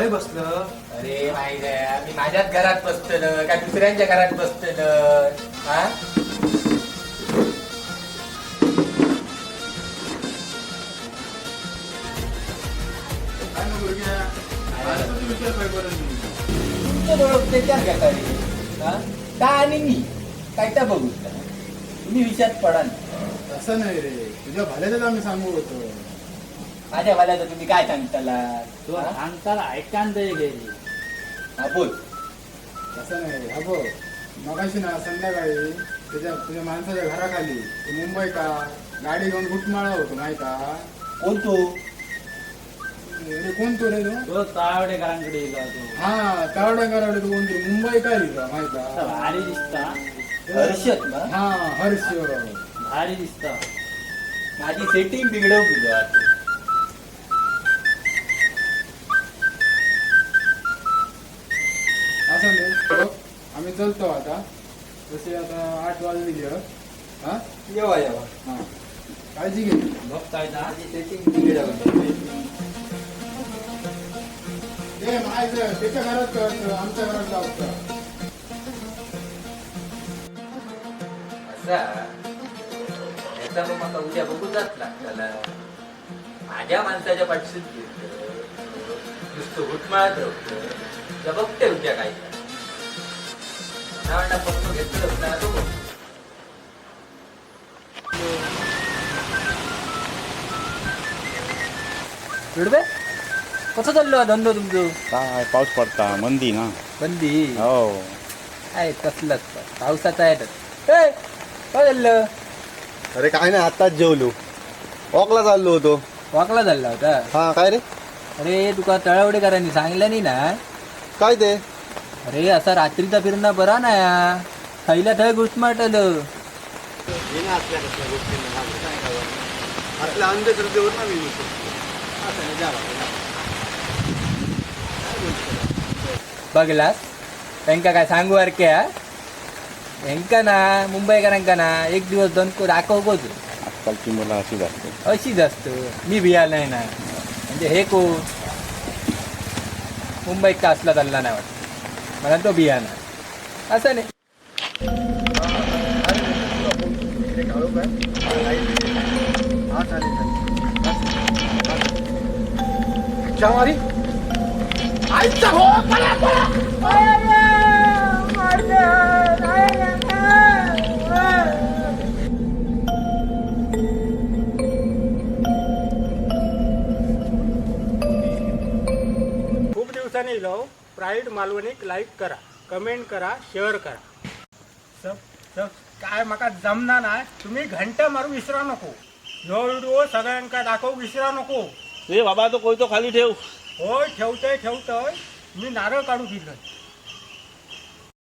खंय बसलं? अरे माहिती आहे, मी माझ्याच घरात बसतलं काय दुसऱ्यांच्या घरात बसतलं? हा, काय मग गुरग्या, माणसाचा विचार काय बरं नाही. तुमचं डोळं त्याच्यात घेता रे. हा? का आणि मी काय त्या बघू का? तुम्ही विचार पडा ना. तसं नाही रे, तुझ्या भल्याच्याच आम्ही सांगू होतो. माझ्या भाल्याचं तुम्ही काय सांगताला? तू हा? सांगताना ऐकान तरी गेली. हा, बोल. तसं नाही, हा बघ, मगाशी ना संध्याकाळी त्याच्या तुझ्या माणसाच्या घराखाली तो मुंबई का गाडी घेऊन घुटमाळा होतो माहिती का? कोण तू? अरे कोण तो रे तो? तो तावडेकरांकडे गेला तो. हा, तावडेकराकडे तो कोणतरी मुंबई का लिहिला माहिती असा का? भारी दिसता. हर्षद ना? हा, हर्ष. भारी दिसता. माझी सेटिंग बिघडव गेलो आता. असं नाही बघ, आम्ही चलतो आता. तसे आता 8 वाजले गेले. हा. येवा येवा. हा, काळजी घे. बघ काय ता. माझी सेटिंग बिघडव. ते माहिती त्याच्या घरात कळतं, आमच्या घरात जाऊ. असा याचा मग माका उद्या बघूचाच लागताला. माझ्या माणसाच्या पाठशीच गेलं, नुसतं घुटमाळत राहतं. त्या बघते उद्या काय नावांना पत्तो घेतलं ना तो बघ. जोडबे, कसं चाललो हा धंदो तुमचं? काय पाऊस पडता मंदी ना. बंदी. हो. आहे कसलाच पावसाचा आहे तर. ए, काय चाललं? अरे काय नाही, आत्ताच जेवलो, वॉकला चाललो होतो. वाकला चालला होता? हा, काय रे? अरे, तुका तळवडेकरांनी सांगलं नाही ना? काय ते? अरे, असा रात्रीचा फिरणं बरा ना, थैला थंय घुसमाटलं. असल्या कसल्या गोष्टींना घाबरत नाही का? असल्या अंधश्रद्धेवर ना मी विश्वास ठेवतो. असं नाही, जा बाबा, जा. बघलास, त्यांका काय सांगू सारखे हा? हेंका ना मुंबईकरांका ना एक दिवस दणको दाखवकोच. आजकालची मुलं अशीच असते. अशीच असत. मी भिया नाही ना, म्हणजे हे कोण मुंबईत का असला चालला नाही वाटत मला, तो बिया ना असं नाही. हा, चालेल चालेल. मारी. खूप दिवसांनी इलो. प्राईड मालवणीक लाईक करा, कमेंट करा, शेअर करा. सब सब काय माका जमना ना, तुम्ही घंटा मारू विसरा नको. ह्यो व्हिडिओ सगळ्यांका दाखवू विसरा नको. ए बाबा, तो कोयतो खाली ठेव. होय, ठेवतोय ठेवतोय. मी नारळ काढू दिलं.